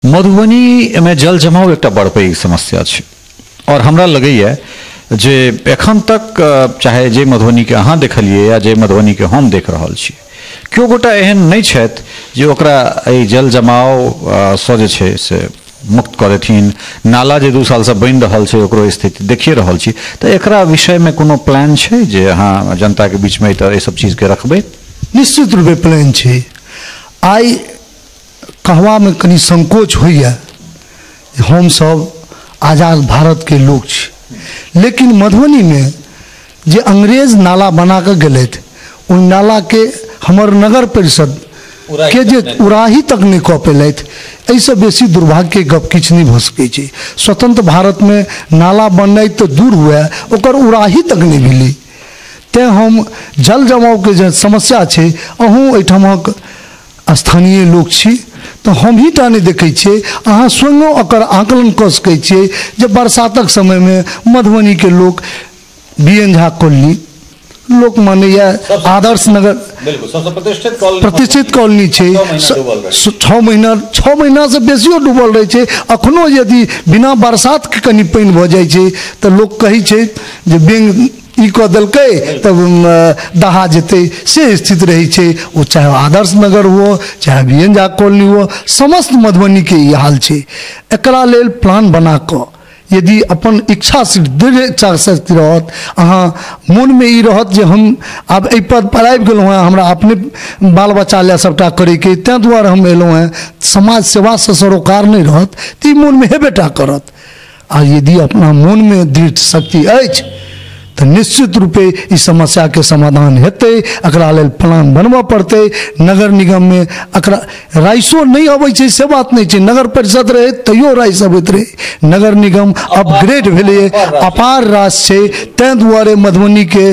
मधुबनी में जल जमाव एकटा बड़ पैघ समस्या छै और हमरा लगैया जे एखन तक चाहे जे मधुबनी के अहाँ देखलियै या जे मधुबनी के हम देख रहल छी, केओ गोटा एहन नहि छथि जे ओकरा एहि जल जमाव सँ जे छै से मुक्त कऽ देथिन। नाला जे 2 सालसँ बनि रहल छै ओकरो स्थिति देखिए रहल छी, तऽ एकरा विषयमे कोनो प्लान छै जे अहाँ जनताके बीचमे तऽ एहि सब चीजके रखबै? निश्चित रूपे प्लान छै। आइ कहबामे कनि संकोच होइए, हमसब आजाद भारतके लोक छी, लेकिन मधुबनीमे जे अंग्रेज नाला बना कऽ गेलथि ओहि नालाके हमर नगर परिषद के जे उड़ाही तक नहि कऽ पेलथि, एहिसँ बेसी दुर्भाग्यके गप किछु नहि भऽ सकै छै। स्वतंत्र भारतमे नाला बननाइ तऽ दूर हुए, ओकर उड़ाही तक नहि भेलै। तेँ हम जल जमावके जे समस्या छै, अहूँ एहिठामक स्थानीय लोक छी तऽ हमही टा नहि देखै छियै, अहाँ स्वयं ओकर आकलन कऽ सकै छियै जे बरसातक समयमे मधुबनीके लोक बी एन झा कॉलोनी लोक मानैया आदर्श नगर प्रतिष्ठित कॉलोनी छै, 6 महीना 6 महीनासँ बेसियो डूबल रहै छै। अखनो यदि बिना बरसातके कनि पानि भऽ जाइ छै तऽ लोक कहै छै जे बेंग ई कऽ देलकै तब दहा जेतै, से स्थिति रहै छै। ओ चाहे आदर्श नगर हुअ चाहे बी एन झा कॉलोनी हुअ, समस्त मधुबनीके ई हाल छै। एकरा लेल प्लान बना कऽ यदि अपन इच्छा दृढ़ इच्छा शक्ति रहत, अहाँ मोनमे ई रहत जे हम आब एहि पद पर आबि गेलहुँ हेँ, हमरा अपने बाल बच्चा लए सभटा करैके, ताहि दुआरे हम एलहुँ हेँ, समाज सेवासँ सरोकार नहि रहत तऽ ई मोनमे हेबे टा करत। आ यदि अपना मोनमे दृढ़ शक्ति अछि तऽ निश्चित रूपे ई समस्याके समाधान हेतै। एकरा लेल प्लान बनबऽ पड़तै। नगर निगममे एकरा राइसो नहि अबै छै से बात नहि छै, नगर परिषद रहै तैयो राइस अबैत रहै, नगर निगम अपग्रेड भेलै, अपार राशि छै। ताहि दुआरे मधुबनीके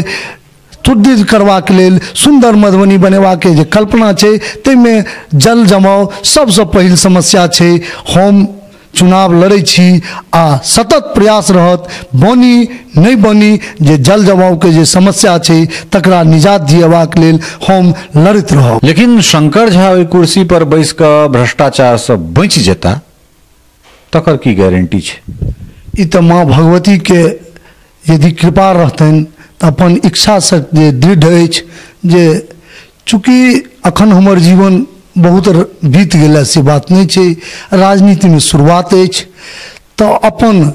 सुदृढ़ करबाक लेल, सुन्दर मधुबनी बनेबाके जे कल्पना छै ताहिमे जल जमाव सबसँ पहिल समस्या छै। हम चुनाव लड़ै छी आ सतत प्रयास रहत, बनी नहि बनी, जे जल जमावके जे समस्या छै तकरा निजात दिएबाक लेल हम लड़ैत रहब। लेकिन शंकर झा ओहि कुर्सी पर बैस कऽ भ्रष्टाचारसँ बचि जेता तकर की गारंटी छै? ई तऽ माँ भगवतीके यदि कृपा रहतनि तऽ अपन इच्छा से जे दृढ़ अछि, जे चूँकि अखन हमर जीवन बहुत बीत गेल से बात नहि छै, राजनीतिमे शुरुआत अछि, तऽ अपन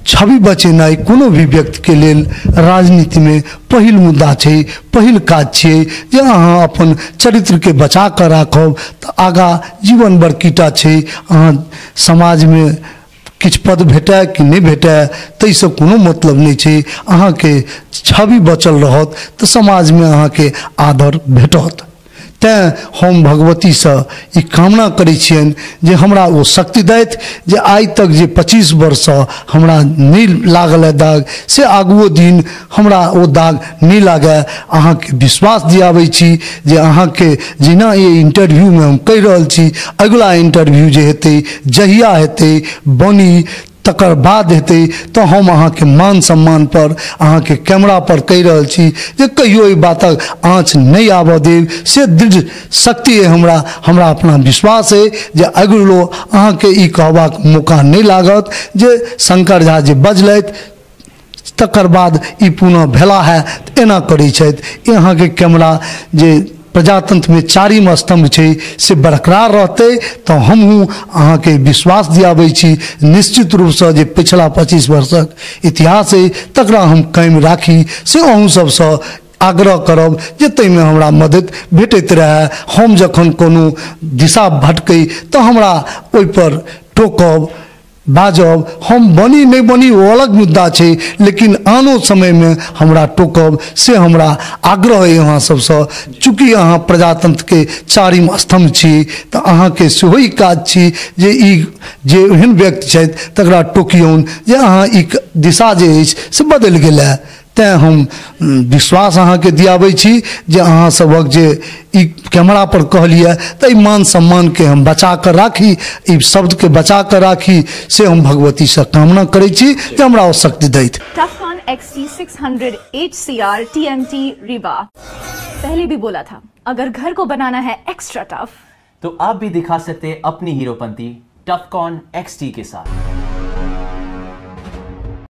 छवि बचेनाइ कोनो भी व्यक्तिके लेल राजनीतिमे पहिल मुद्दा छै, पहिल काज छियै जे अहाँ अपन चरित्रके बचा कऽ राखब तऽ आगाँ जीवन बड़कीटा छै। अहाँ समाजमे किछु पद भेटय कि नहि भेटय ताहिसँ कोनो मतलब नहि छै, अहाँके छवि बचल रहत तऽ समाजमे अहाँके आदर भेटत। तेँ हम भगवतीसँ ई कामना करै छियनि जे हमरा ओ शक्ति दैथ जे आइ तक जे 25 वर्षसँ हमरा नहि लागल है दाग, से आगुओ दिन हमरा ओ दाग नहि लागय। अहाँके विश्वास दियाबै छी जे अहाँके जेना ई इंटरव्यूमे हम कहि रहल छी, अगिला इंटरव्यू जे हेतै जहिया हेतै बनी तकर बाद हेतै, तऽ हम अहाँके मान सम्मान पर अहाँके कैमरा पर कहि रहल छी जे कहियो एहि बातक आँच नहि आबऽ देब, से दृढ़ शक्ति अइ हमरा, हमरा अपना विश्वास अइ जे अगिलो अहाँके ई कहबाक मौका नहि लागत जे शंकर झा जे बजलथि तकर बाद ई पुनः भेला है एना करै छथि। अहाँके कैमरा जे प्रजातंत्रमे चारिम स्तंभ छै से बरकरार रहतै तऽ हमहूँ अहाँके विश्वास दियाबै छी निश्चित रूपसँ जे पिछला 25 वर्षक इतिहास अइ तकरा हम कायम राखी, से अहूँ सबसँ आग्रह करब जे ताहिमे हमरा मदति भेटैत रहए। हम जखन कोनो दिशा भटकै तऽ हमरा ओहिपर टोकब बाजब, हम बनी नहि बनी ओ अलग मुद्दा छै, लेकिन आनो समयमे हमरा टोकब से हमरा आग्रह अइ अहाँ सबसँ। चूँकि अहाँ प्रजातंत्रके चारिम स्तंभ छी तऽ अहाँके सेहो ई काज छी जे ई जे एहन व्यक्ति छथि तकरा टोकियौन जे अहाँ ई दिशा जे अछि से बदलि गेल। तेँ हम विश्वास अहाँके दियाबै छी जे अहाँ सबक जे ई कैमरा पर कहलियै तऽ एहि मान सम्मानके हम बचा कऽ राखी, ई शब्दके बचा कऽ राखी, से हम भगवतीसँ कामना करै छी जे हमरा ओ शक्ति दैथ। Tufcon XT600 HCR TMT Rebar। पहले भी बोला था, अगर घर को बनाना है एक्स्ट्रा टफ तो आप भी दिखा सकते हैं अपनी हीरोपंती टफकॉन XT के साथ।